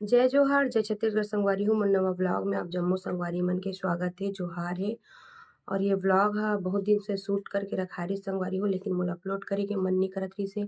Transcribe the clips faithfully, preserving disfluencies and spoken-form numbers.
जय जोहार, जय छत्तीसगढ़ संगवारी हो। मोर नवा vlog में आप जम्मो संगवारी मन के स्वागत हे, जोहार हे। और ये vlog ह बहुत दिन से shoot करके रखाय रहिस संगवारी हो, लेकिन मोला upload करे के मन नइ करत रहिस हे,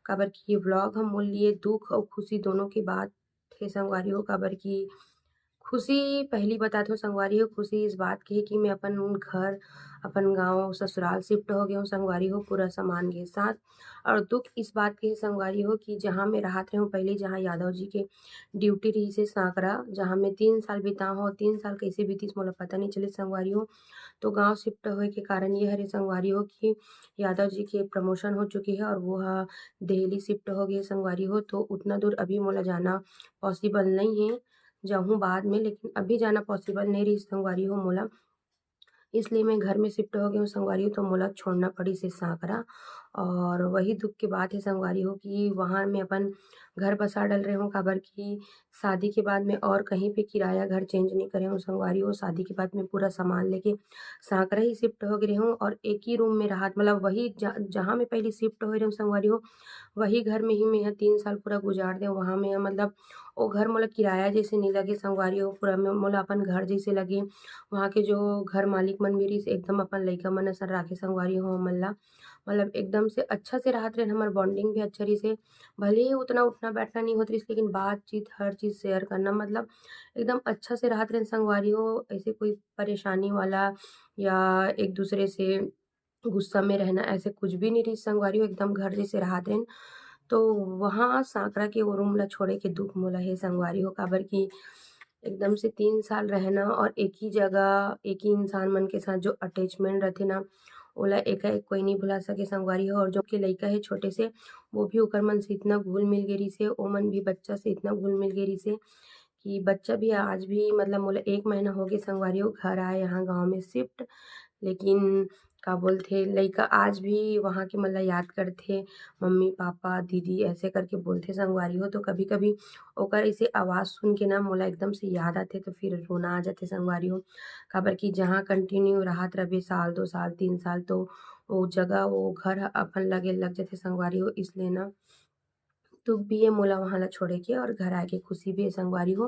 काबर कि ये vlog ह मोर लिए दुख अउ खुशी दोनों के बात हे संगवारी हो। काबर कि खुशी पहली बताथव संगवारी हो, खुशी इस बात की हे कि मैं अपन घर, अपन गाँव, ससुराल shift हो गए हूँ संगवारी हो, पूरा सामान के साथ। और दुख इस बात के हे संगवारी हो कि जहाँ मैं रहत रहे हूँ पहले, जहाँ यादव जी के duty रहिस हे सांकरा, जहाँ मैं तीन साल बिताए हूँ, तीन साल कैसे बीतिस मोला पता नहीं चलिस संगवारी हो। तो गाँव shift होए के कारण ये हरे संगवारी हो कि यादव जी के promotion हो चुके हे और वो ह दिल्ली shift हो गए संगवारी हो। तो उतना दूर अभी मोला जाना possible नहीं हे, जाहूँ बाद में, लेकिन अभी जाना possible नहीं रहिस संगवारी हो मोला, इसलिए मैं घर में shift हो गई हूँ संगवारी हो। तो मोला छोड़ना पड़िस हे सांकरा, और वही दुख के बात हे संगवारी हो कि वहाँ मैं अपन घर बसा डल रहे हूँ, काबर कि शादी के बाद मैं और कहीं पे किराया घर change नहीं करे हूँ संगवारी हो। शादी के बाद मैं पूरा सामान लेके सांकरा ही shift हो गए हूँ, और एक ही room में रहत, मतलब वही ज-, जहाँ मैं पहले shift हो रहे हूँ संगवारी हो, वही घर में ही मैं ह तीन साल पूरा गुजार दे। वहाँ मैं ह, मतलब वो घर मोला किराया जैसे नहीं लगे संगवारी हो, पूरा मैं, मोला अपन घर जैसे लगे। वहाँ के जो घर मालिक मन भी रहिस, एकदम अपन लइका मन असन राखे संगवारी हो हमन ला, मतलब एकदम से अच्छा से रहत रहे, हमर bonding भी अच्छा रहिस हे। भले ही उतना उठना बैठना नहीं होत रहिस, लेकिन बातचीत हर चीज share करना, मतलब एकदम अच्छा से रहत रहे संगवारी हो। ऐसे कोई परेशानी वाला या एक दूसरे से गुस्सा में रहना, ऐसे कुछ भी नहीं रहिस संगवारी हो, एकदम घर जैसे रहत रहेन। तो वहाँ सांकरा के वो room ला छोड़े के दुख मोला हे संगवारी हो, काबर कि एकदम से तीन साल रहना और एक ही जगह, एक ही इंसान मन के साथ जो attachment रहिथे ना, ओला एकाएक कोई नहीं भुला सके संगवारी हो। और जो के लइका हे छोटे से, वो भी ओकर मन से इतना घुल मिल गे रहिस हे, ओ मन भी बच्चा से इतना घुल मिल गे रहिस हे कि बच्चा भी आज भी, मतलब मोला एक महीना हो गए संगवारी हो घर आए यहाँ गाँव में shift, लेकिन का बोलथे, लइका आज भी वहाँ के मन ला याद करथे, मम्मी, पापा, दीदी ऐसे करके बोलथे संगवारी हो। तो कभी-कभी ओकर ऐसे आवाज़ सुन के ना मोला एकदम से याद आथे, तो फिर रोना आ जाथे संगवारी हो। काबर कि जहाँ continue रहत रहिबे साल, दो साल, तीन साल, तो वो जगह, वो घर ह अपन लगे लग जाथे संगवारी हो। इसलिए ना दुख भी हे मोला वहाँ ला छोड़े के और घर आए के खुशी भी हे संगवारी हो।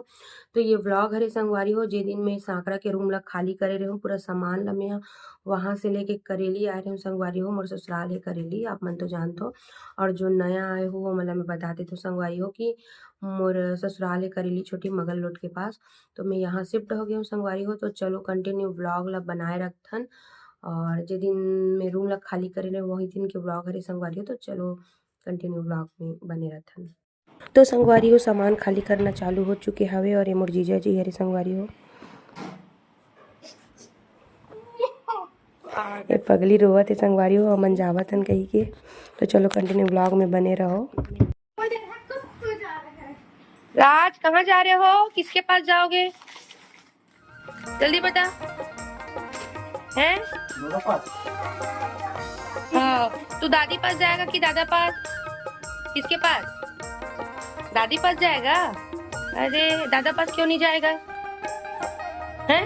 तो ये vlog हरे संगवारी हो, जे दिन मैं सांकरा के room ला खाली करे रहे हूँ, पूरा सामान ला मैं वहाँ से लेके करेली आए रहे हूँ संगवारी हो। मोर ससुराल हे करेली, आप मन तो जानत हो। और जो नया आए हो, वो मन ला मैं बता देत हूँ संगवारी हो कि मोर ससुराल हे करेली, छोटी मगल रोड के पास। तो मैं यहाँ shift हो गई हूँ संगवारी हो। तो चलो continue vlog ला बनाए रखथन, और जे दिन मैं room ला खाली करे रहे, वही दिन के vlog हरे संगवारी हो। तो चलो continue vlog में बने रहथन। तो संगवारी हो, सामान खाली करना चालू हो चुके हवे और ये मोर जीजा जी हरे संगवारी हो। ये पगली रोवत हे संगवारी हो, हमन जावत हन कही के। तो चलो continue vlog में बने रहो। राज, कहाँ जा रहे हो? किसके पास जाओगे? जल्दी बता। हैं? हाँ, तू दादी पास जाएगा कि दादा पास? किसके पास? दादी पास जाएगा? अरे, दादा पास क्यों नहीं जाएगा? हैं?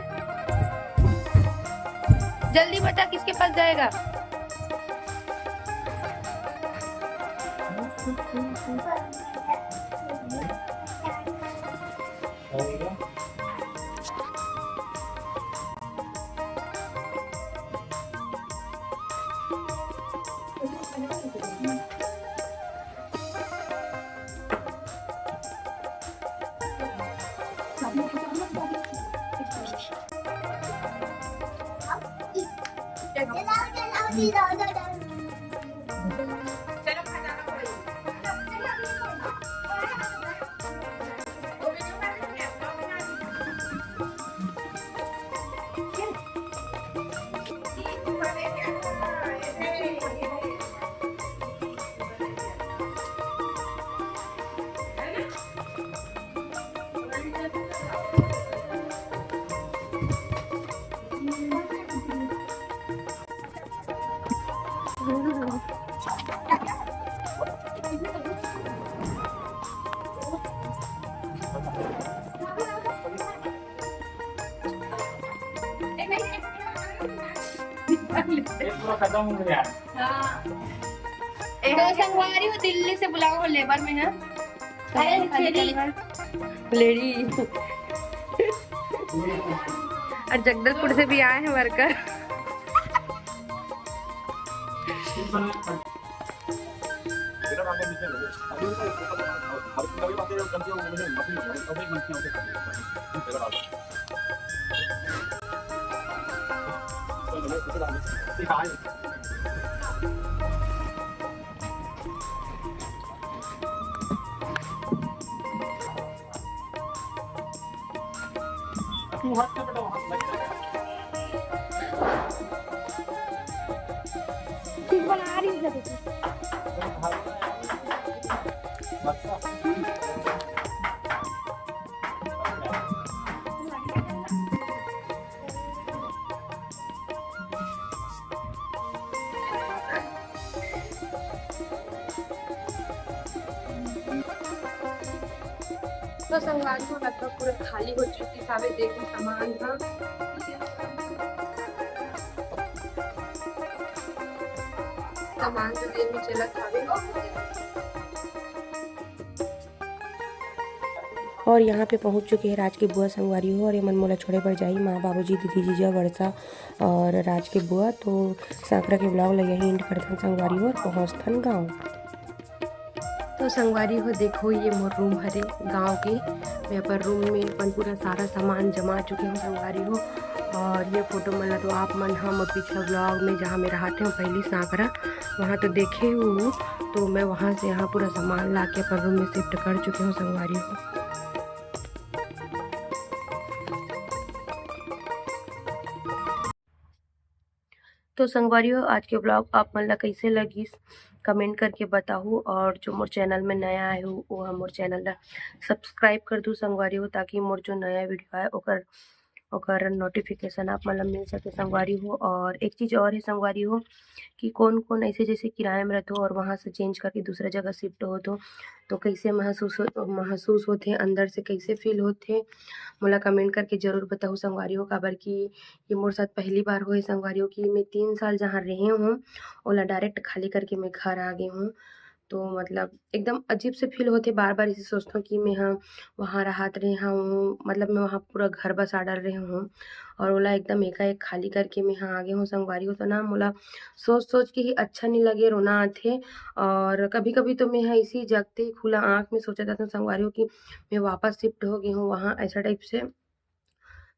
जल्दी बता, किसके पास जाएगा? तो संगवारी हो, दिल्ली से बुलाओ हो, labour में है। अरे, खाली चली। करवा। लेडी। और जगदलपुर से भी आए हैं वर्कर। तो संगवारी हो, लगभग पूरा खाली हो चुकी सारे, देखो सामान ह। सामान तो देर में चलत हवे। और यहाँ पे पहुँच चुके हैं राज के बुआ संगवारी हो, और ये मन मोला छोड़े बर जाही, माँ, बाबूजी, दीदी, जीजा, वर्षा और राज के बुआ। तो सांकरा के vlog ला यही end करथन संगवारी हो, और पहुँचथन गाँव। तो संगवारी हो, देखो, ये मोर रूम हरे गाँव के। मैं अपन रूम में अपन पूरा सारा सामान जमा चुके हूँ संगवारी हो। और ये फोटो मन ला तो आप मन ह मोर पिछला vlog में, जहाँ मैं रहते हूँ पहली सांकरा, वहाँ तो देखे हूँ। तो मैं वहाँ से यहाँ पूरा सामान ला के अपन रूम में शिफ्ट कर चुके हूँ संगवारी हो। तो संगवारी हो, आज के vlog आप मन ला कैसे लगिस, comment करके बताहू। और जो मोर चैनल में नया आए हो, वो ह मोर चैनल ला सब्सक्राइब कर दू संगवारी हो, ताकि मोर जो नया वीडियो आए, ओकर ओकर नोटिफिकेशन आप मन ला मिल सके संगवारी हो। और एक चीज़ और है संगवारी हो, कि कौन कौन ऐसे जैसे किराए में रहते हो और वहाँ से चेंज करके दूसरा जगह शिफ्ट होत हो, तो कैसे महसूस हो, महसूस होथे, अंदर से कैसे फील होथे, मोला कमेंट करके जरूर बताहू संगवारी हो। काबर कि ये मोर साथ पहली बार होए संगवारी हो, कि मैं तीन साल जहाँ रहे हूँ, ओला डायरेक्ट खाली करके मैं घर आ गई हूँ। तो मतलब एकदम अजीब से फील होथे, बार बार इसे सोचथों कि मैं ह वहाँ राहत रहे हूँ, मतलब मैं वहाँ पूरा घर बसा डाल रहे हूँ, और ओला एकदम एकाएक खाली करके मैं ह आगे हूँ संगवारी हो। तो ना मोला सोच सोच के ही अच्छा नहीं लगे, रोना आथे। और कभी कभी तो मैं ह इसी जगते ही खुला आँख में सोचा जाता हूँ संगवारी हो कि मैं वापस शिफ्ट हो गई हूँ वहाँ, ऐसा टाइप से।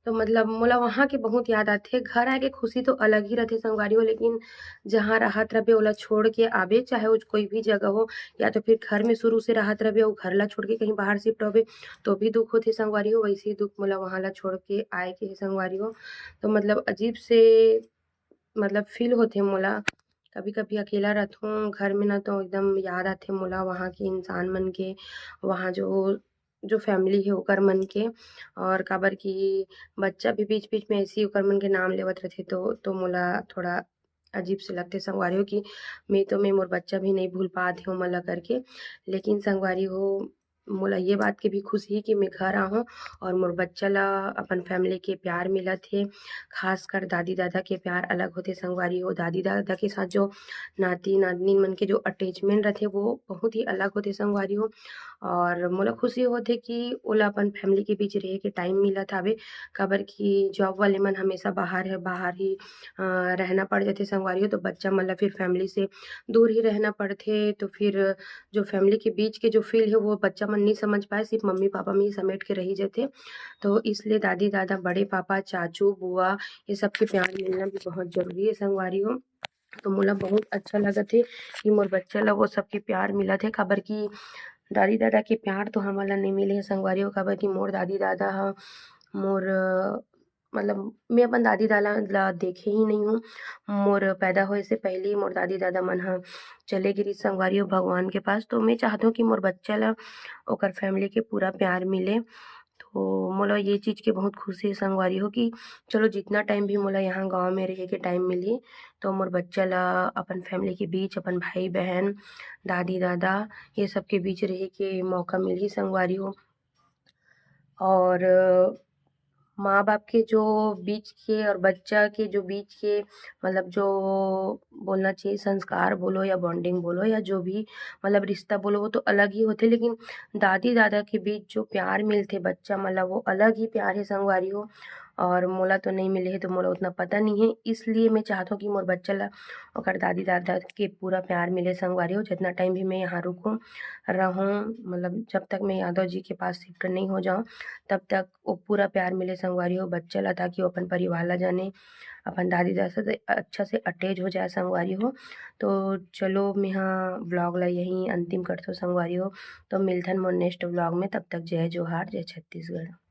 तो मतलब मोला वहाँ के बहुत याद आथे। घर आए के खुशी तो अलग ही रहथे संगवारी हो, लेकिन जहाँ राहत रहे ओला छोड़ के आबे, चाहे वो कोई भी जगह हो, या तो फिर घर में शुरू से राहत रहे और घर ला छोड़ के कहीं बाहर शिफ्ट होबे, तो भी दुख होथे संगवारी हो। वैसे ही दुख मोला वहाँ ला छोड़ के आए के हे संगवारी हो। तो मतलब अजीब से मतलब फील होथे मोला। कभी कभी अकेला रहथूँ घर में ना, तो एकदम याद आथे मोला वहाँ के इंसान मन के, वहाँ जो जो फैमिली है ओकर मन के। और काबर कि बच्चा भी बीच बीच में ऐसी ओकर मन के नाम लेवत रहथे, तो तो मोला थोड़ा अजीब से लगथे संगवारी हो, कि मैं तो मैं मोर बच्चा भी नहीं भूल पात हे ओमन ला करके। लेकिन संगवारी हो, मोला ये बात के भी खुशी हे कि मैं घर आहूँ और मोर बच्चा ला अपन फैमिली के प्यार मिलत हे। खासकर दादी दादा के प्यार अलग होथे संगवारी हो। दादी दादा के साथ जो नाती नातनी मन के जो अटैचमेंट रथे, वो बहुत ही अलग होथे संगवारी हो। और मोला खुशी होथे कि ओला अपन फैमिली के बीच रहे के टाइम मिलत हावे, काबर कि जॉब वाले मन हमेशा बाहर है, बाहर ही अ, रहना पड़ जाथे संगवारी हो। तो बच्चा मन ला फिर फैमिली से दूर ही रहना पड़थे, तो फिर जो फैमिली के बीच के जो फील है, वो बच्चा मन नहीं समझ पाए, सिर्फ मम्मी पापा में ही समेट के रही जाथे। तो इसलिए दादी दादा, बड़े पापा, चाचू, बुआ, ये सब के प्यार मिलना भी बहुत जरूरी है संगवारी हो। तो मोला बहुत अच्छा लगत हे कि मोर बच्चा ला वो सबके प्यार मिलत हे, काबर कि दादी दादा के प्यार तो हमन ला नहीं मिले हे संगवारी हो, काबर कि मोर दादी दादा ह मोर, अ, मतलब मैं अपन दादी दादा ला देखे ही नहीं हूँ। मोर पैदा होए से पहले ही मोर दादी दादा मन ह चले गिरी संगवारी हो भगवान के पास। तो मैं चाहत हूँ कि मोर बच्चा ला ओकर फैमिली के पूरा प्यार मिले। तो मोला ये चीज़ के बहुत खुशी हे संगवारी हो कि चलो जितना टाइम भी मोला यहाँ गाँव में रहे के टाइम मिली, तो मोर बच्चा ला अपन फैमिली के बीच, अपन भाई बहन, दादी दादा, ये सब के बीच रहे के मौका मिलही संगवारी हो। और माँ बाप के जो बीच के और बच्चा के जो बीच के, मतलब जो बोलना चाहिए, संस्कार बोलो या बॉन्डिंग बोलो या जो भी, मतलब रिश्ता बोलो, वो तो अलग ही होथे, लेकिन दादी दादा के बीच जो प्यार मिलथे बच्चा मन ला, वो अलग ही प्यार हे संगवारी हो। और मोला तो नहीं मिले हे, तो मोला उतना पता नहीं है, इसलिए मैं चाहत हूँ कि मोर बच्चा ला ओकर दादी दादा के पूरा प्यार मिले संगवारी हो। जितना टाइम भी मैं यहाँ रुकूँ, रहूँ, मतलब जब तक मैं यादव जी के पास शिफ्ट नहीं हो जाऊँ, तब तक वो पूरा प्यार मिले संगवारी हो बच्चा ला, ताकि वो अपन परिवार ला जाने, अपन दादी दादा से अच्छा से अटैच हो जाए संगवारी हो। तो चलो, मैं यहाँ व्लॉग ला यहीं अंतिम करथो संगवारी हो। तो मिलथन मोर नेक्स्ट व्लॉग में, तब तक जय जोहार, जय छत्तीसगढ़।